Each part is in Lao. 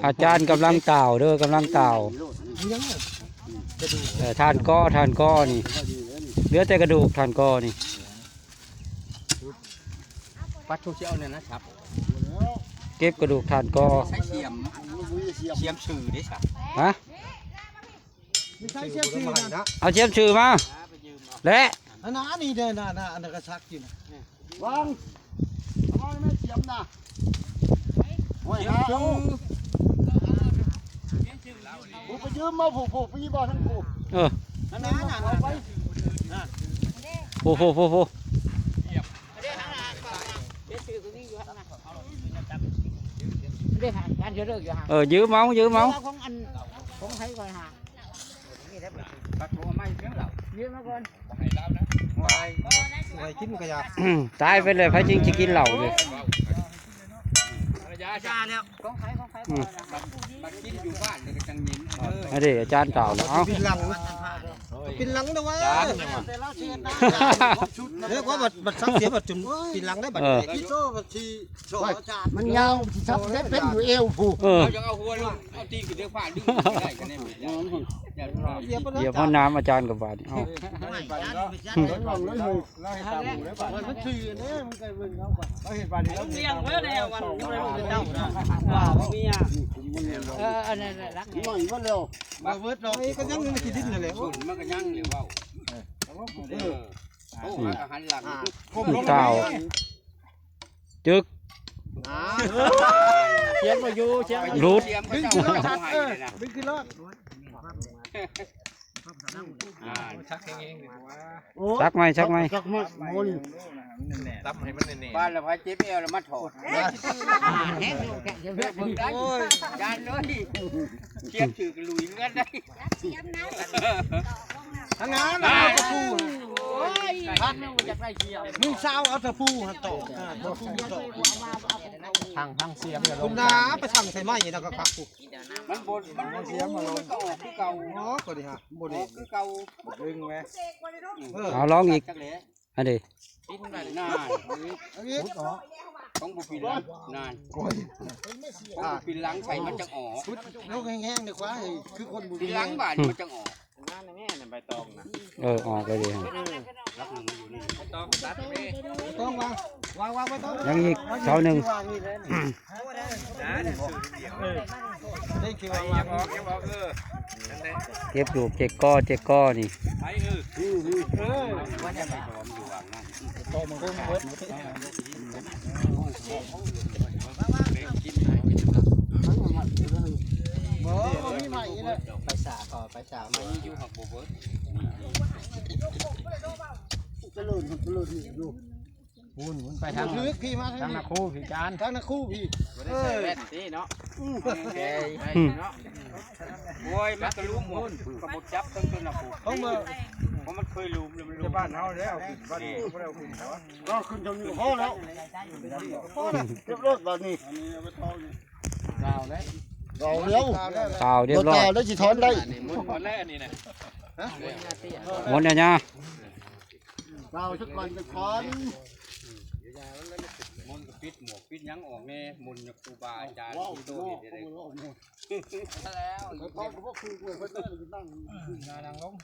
ອາຈານກຳລັງຕ່າວເດີ ກຳລັງຕ່າວ. ເອີ ທ່ານກໍ ທ່ານກໍນີ້ ເຫຼືອແຕ່ກະດູກທ່ານກໍນີ້. ປັດທຸກຊິເອົາແນວນັ້ນຄັບ ເກັບກະດູກທ່ານກໍ ໃຊ້ສຽມ ສຽມຊື່ເດ້ຊະ ຮະ? ມີໃຊ້ສຽມຊື່ນະ ເອົາສຽມຊື່ມາແລະ ອັນນັ້ນ ອັນນີ້ເດີ ນະ ນະ ອັນນັ້ນກະສັກຢູ່ນະ ວາງ ເອົາມາແມ່ນສຽມນະ ໂອ້ຍ ຫາເອົາ ຜູ້ໄປຢືມມາຜູ້ ຜູ້ປີບໍ່ທັນຜູ້ ເອີ ນັ້ນນະ ນັ້ນ ເອົາໄປ ຜູ້ ຜູ້ ຜູ້ ຜູ້ ເອີ ຢືມເອົາ ຢືມເອົາ ຂອງອັນ ຂອງໃຜກ່ອນຫາ ຢືມມາກ່ອນ ໃຫ້ລາວນະ ບໍ່ໃຫ້ລາວນະ ບໍ່ໃຫ້ກິນກະຢາ ຕາຍໄປເລີຍ ໃຜຈຶ່ງຊິກິນເຫຼົ້າຢູ່ ຂອງໃຜ ຂອງໃຜ ອືມ ບັດ ບັດກິນຢູ່ບ້ານເລີຍກະຈັ່ງຍິນ ເອີ ອັນນີ້ອາຈານກ່າວແລ້ວ ເອົາ ປິ່ນຫຼັງ ປິ່ນຫຼັງເດີວ່າ ແຕ່ລາວຊິເຮັດນະ ເລີຍວ່າບັດ ບັດສັກເສຍບັດຈົນປິ່ນຫຼັງໄດ້ບັດ ເອີ ທີ່ໂຊບັດທີ່ ມັນຍາວ ຊິສັກໄດ້ເປັນຢູ່ເອວພຸ້ນ ເອີ ເຮົາຈະເອົາຫົວລົງ ເອົາຕີນຂຶ້ນເດີ ຟາດດຶງໄດ້ກະແນມ ຢຽບຮອດນ້ຳອາຈານກະບາດນີ້ ເອົາ ມັນຊື່ເດ້ ມັນກະເບິ່ງເອົາກ່ອນ ເຮົາເຮັດບາດນີ້ ມັນລ້ຽງໄວ້ແລ້ວ ມັນເຈົ້ານະ ວ່າບໍ່ມີອະ ເອີ ອັນນັ້ນແຫຼະ ລັກນ້ອຍໝົດແລ້ວ ບໍ່ເບິດດອກ ກະຍັງຢູ່ໃນຂີ້ດິນນັ້ນແຫຼະ ມັນກະຍັງຢູ່ ເວົ້າ ເອີ ໂອ້ ມັນກະຫັນຫຼັງ ກ້ມລົງ ເຈົ້າ ຈຶ່ກ ສຽງບໍ່ຢູ່ ສຽງບໍ່ຢູ່ ຫຼຸດ ດຶງຂຶ້ນລອດ ເອີ ດຶງຂຶ້ນລອດ ສັກແຮງໆ ສັກໃໝ່ ສັກໃໝ່ ສັກໃໝ່ ໂອ້ຍ ສັກໃຫ້ມັນແໜ້ນໆ ບ້ານລະໃຜເຈັບແອວລະມາຖອດ ແຮງຢູ່ ເບິ່ງໄດ້ ຢ້ານເລີຍ ສຽມຊື່ກະລຸຍເຮືອນໄດ້ ອັນນັ້ນນະ ໂອ້ຍ ພັດ ມື້ເຊົ້າເອົາຕະປູຫັ້ນຕອກ ຕະປູຕອກ ພັງ ພັງສຽມ ຄຸນນາ ໄປສັ່ງໃສ່ໄມ້ນະກະຄັກ ມັນບໍ່ ມັນບໍ່ ສຽມ ມັນກະອອກຄືເກົ່າ ອໍ ກະດີຫາ ບໍ່ດີ ອອກຄືເກົ່າ ດຶງແມ ເອີ ເອົາລອງອີກ ອັນນີ້ ຕິດໄດ້ນານ ຂອງບໍ່ປິ່ນຫຼັງນານ ຂອງບໍ່ປິ່ນຫຼັງໃສ່ມັນຈັ່ງອອກ ຊຸດລົງແຮງໆ ດີກວ່າ ຄືຄົນບໍ່ ປິ່ນຫຼັງບາດມັນຈັ່ງອອກ ນັ້ນແມ່ນໃບຕອງນະ ເອີ ອອກໄປເລີຍ ລັກໜຶ່ງມັນຢູ່ນີ້ ໃບຕອງຕັດເດ້ ຕ້ອງວາງ ວາງ ວາງ ວາງ ວາງ ວາງ ວາງ ວາງ ວາງ ວາງ ວາງ ວາງ ວາງ ວາງ ວາງ ວາງ ເອີ ເກັບລູກເຈັກກໍ ເຈັກກໍນີ້ ໄປ ເອີ ເອີ ເອີ ວ່າຈະໄປ ບໍ່ ບໍ່ມີໃໝ່ເລີຍ ໄປສາ ຂໍໄປສາ ມັນຢູ່ ຮັກບໍ່ເບິດ ຕະເລີນ ຕະເລີນຢູ່ ພຸ້ນ ໄປທາງ ຖືກ ພີ່ມາທາງ ທາງນະຄູພີ້ຈານ ທາງນະຄູພີ້ ບໍ່ໄດ້ໃສ່ແວ່ນຕິເນາະ ອືມ ແກ່ໃຫ້ເນາະ ໂອ້ຍ ມັນກະລຸມພຸ້ນ ກະບໍ່ຈັບເຖິງຕົນນະຄູ ຂອງເມືອງ ເພາະມັນເຄີຍຫຼຸມແລ້ວ ມັນຫຼຸມ ບ້ານເຮົາແລ້ວ ບ້ານເຮົາບໍ່ໄດ້ເອົາຂຶ້ນແລ້ວ ກໍຂຶ້ນເຖິງນີ້ພໍແລ້ວ ພໍແລ້ວ ເກັບໂລດບາດນີ້ ເອົາແລ້ວ ເອົາແລ້ວ ເອົາແລ້ວ ບໍ່ເອົາແລ້ວ ຊິຖອນໄດ້ ໝົດແລ້ວອັນນີ້ນະ ໝົດແລ້ວຍາ ເອົາສັກກ່ອນ ສັກກ່ອນ ມົນກະປິດໝວກປິດຫຍັງອອກແນ່ ມົນຍາຄູບາອາຈານ ເວົ້າ ທີ່ໂຕເຮັດໄດ້ ແລ້ວ ໄປເອົາກະບໍ່ຄືກວຍ ໄປເຕີນນັ່ງ ນາງລົງ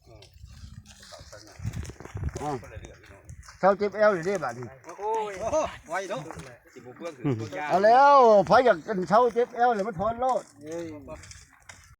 ເອີ ເຊົາເຈັບແອວເລີຍເດ້ບາດນີ້ ໂອ້ຍ ໄວເນາະ ຊິບໍ່ເບື້ອງຄືຕົວຢ່າງ ເອົາແລ້ວ ໃຜຢາກເຊົາເຈັບແອວແລ້ວມາຖອນໂລດ ເອີ